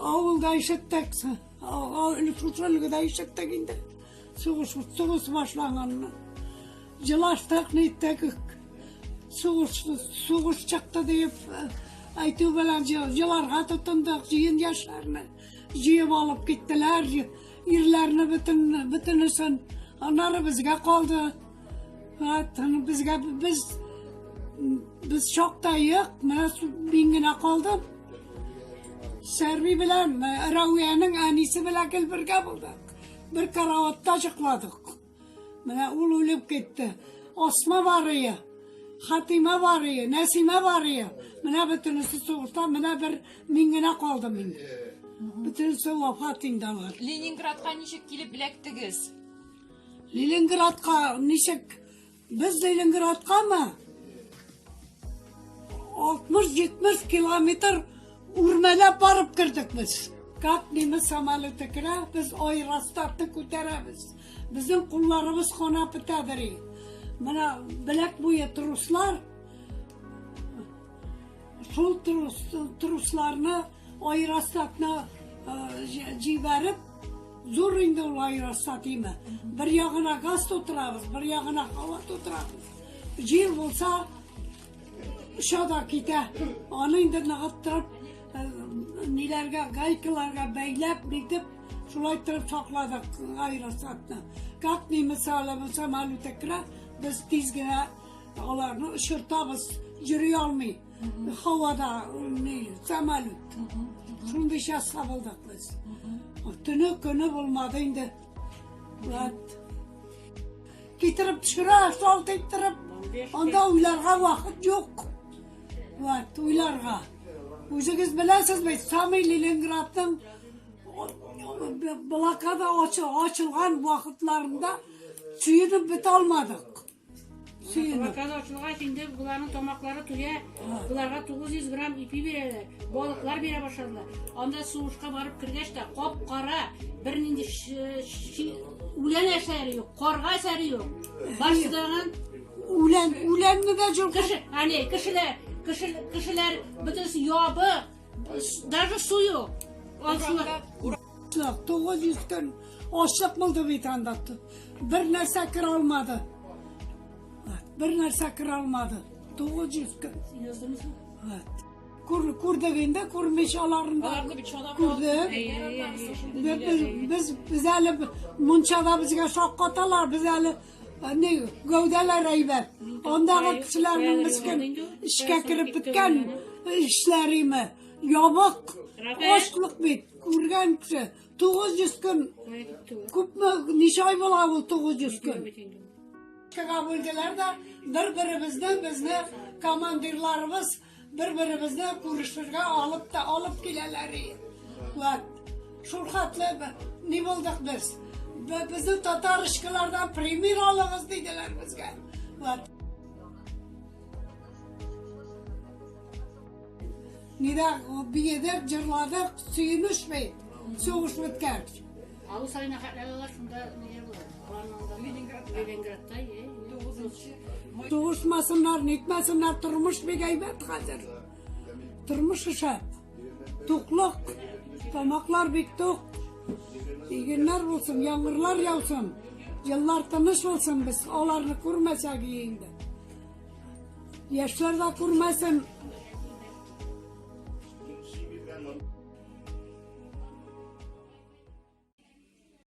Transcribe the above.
Авылда ишеттек, шушы өлгедә ишеттек инде. Сугыш, сугыш башланганны. Җылаштык, ниттек. Сугыш, сугыш чыкты диеп әйтү белән җыларга тотындык, җыен яшьләрне җыеп алып киттеләр, ирләрне бөтен, бөтенесен. Аннары безгә калды. Безгә без без чакта юк, менә мин генә калдым. Сәрви белән Рәвиянең әнисе белән гел бергә булдык. Бер караватта йокладык. Менә ул үлеп китте. Осма бар ие, Хатима бар ие, Нәсимә бар ие. Менә бөтенесе сугышта, менә бер мин генә калдым инде. Бөтенесе вафат инде алар. Ленинградка ничек килеп эләктегез? Ленинградка ничек? Без Ленинградкамы? 60-70 километр үрмәләп барып кердек без. Как немец самолеты керә, без аэростатны күтәрәбез. Безнең кулларыбыз канап бетәдер. Менә беләк буе труслар, шул трус, трусларны аэростатны җибәреп, Зур инде ул аэростат име. Бер ягына газ тутырабыз, бер ягына һава тутырабыз. Җил булса, оча да китә. Аны инде ныгыттырып, э, ниләргә, гайкаларга бәйләп, нитеп, шулай торып сакладык аэростатны. Как немец самолеты керә, без тиз генә аларны очыртабыз, йөри алмый. Һавада ни, самолет. Шундый часка булдык без. Төне көне булмады инде. Вот. Китереп төшерә, шалт иттереп. Анда уйларга вакыт юк. Вот, уйларга. Үзегез беләсез бит, самый Ленинградның блокада ачылган вакытларында сөенеп бетә алмадык. Блокада ачылгач, инде боларның тамаклары туя, боларга 900 грамм ипи бирәләр, балыклар бирә башладылар. Анда сугышка барып кергәч тә кап-кара, бернинди үлән әсәре юк, карга әсәре юк. Барысы дагын үлән, үләнне дә җылкы. Кеше, әни, кешеләр, кешеләр бөтенесе ябык, даже су юк. 900 көн ачлык булды бит анда. Бер нәрсә керә алмады. Бер нәрсә керә алмады. 900 көн. Күр, күрдек инде, күрмичә аларын да. Күрдек. Без, без, без әле мунчада безгә шаккаталар, без әле не гәүдәләр әйбәт. Андагы кешеләрнең мескен эшкә кереп беткән эшләреме? Ябык, ачлык бит, күргән кеше. 900 көн. Күпме, ничә ай була ул 900 көн? Кыга бүлделәр дә, бер-беребезне, безне командирларыбыз бер-беребезне күрешергә алып та алып киләләр. Вот. Шул хәтле ни булдык без? Безнең татарочкалардан пример алыгыз диделәр безгә. Вот. Нидә биедек, җырладык, сөенеш бит. Сугыш беткәч. Авыл саена хәтле алалар, шунда нигә була? Аларның анда Ленинградта. Ленинградта, е. Сугышмасыннар, нитмәсеннәр, тормыш бик әйбәт хәзер. Тормыш шәп. Туклык, тамаклар бик тук. Игеннәр булсын, яңгырлар яусын. Еллар тыныч булсын, без аларны күрмәсәк инде. Яшьләр дә күрмәсен.